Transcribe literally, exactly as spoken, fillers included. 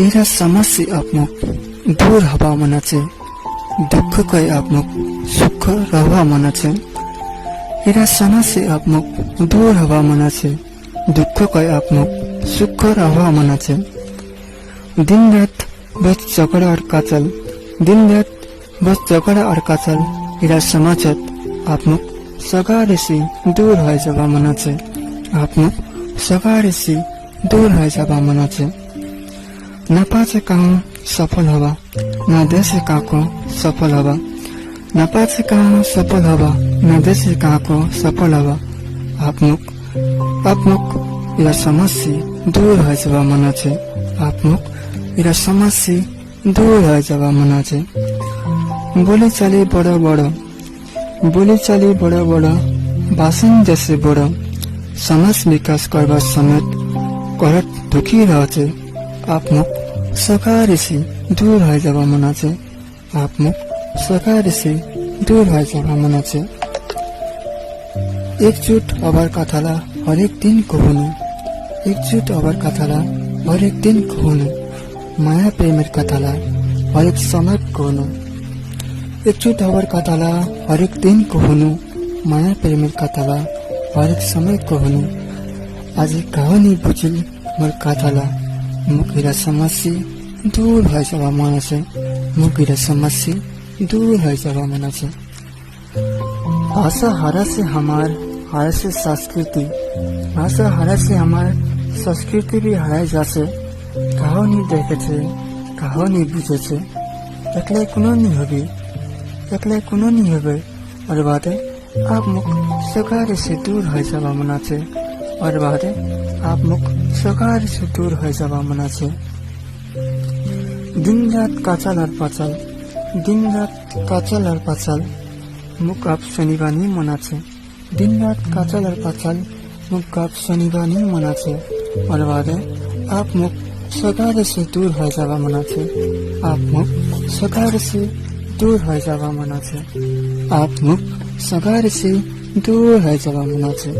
এরা সমস্যা আপমুক দূর হবা মনাচে, দুঃখ কই আপমুক সুখ রহবা মনাচে। এরা সমস্যা আপমুক দূর হবা মনাচে, দুঃখ কই আপমুক সুখ রহবা মনাচে। দিন রাত বস ঝগড়া আর কাচাল, দিন রাত বস ঝগড়া আর কাচাল, এরা সমাজত আপমুক সগারেসি দূর হই যাবা মনাচে, আপমুক সগারেসি দূর হই যাবা মনাচে। না পাছে কাহু সফল হবা, না দেশে কাকো সফল হবা, না পাছে কাহু সফল হবা, না দেশে কাকো সফল হবা। আপমুক, আপমুক এরা সমস্যা দূর হই যাবা মনাচে, আপমুক এরা সমস্যা দূর হই যাবা মনাচে। বলি চালি বড় বড়, বলি চালি বড় বড়, বাসন দেশে বড়, সমাজ বিকাশ করবার সমেত করত ঢুকি রয়েছে। আপমুক সগারেসি দূর হই যাবা মনাচে, আপমুক সগারেসি দূর হই যাবা মনাচে। একজুট হবার কথালা হরেক দিন কহুনু, একজুট হবার কথালা হরেক দিন কহুনু, মায়া প্রেমের কথালা হরেক সময় কহুনু। একজুট হবার কথালা হরেক দিন কহুনু, মায়া প্রেমের কথালা হরেক সময় কহুনু। আজি কাহু নি বুজিল মোর কথালা, মুক এরা সমস্যা দূর হই যাবা মনাচে, মুক এরা সমস্যা দূর হই যাবা মনাচে। ভাষা হারাসে আমার, হারাসে সংস্কৃতি। ভাষা হারাসে আমার, সংস্কৃতি ভি হারাই যাসে। কাহু নি দেখেছে, কাহু নি বুঝেছে। একলাই কুনো নি হবি, একলাই কুনো নি হবি। অর বাদে আপমুক সগারেসি দূর হই যাবা মনাচে। অর বাদে আপমুক সগারেসি দূর হই যাবা মনাচে। দিন রাত কাচাল আর পাচাল, দিন রাত কাচাল আর পাচাল, মুক আপ শুনিবা নি মনাচে। দিন রাত কাচাল আর পাচাল, মুক আপ শুনিবা নি মনাচে। অর বাদে আপমুক সগারেসি দূর হই যাবা মনাচে। আপমুক সগারেসি দূর হই যাবা মনাচে। আপমুক সগারেসি দূর হই যাবা মনাচে।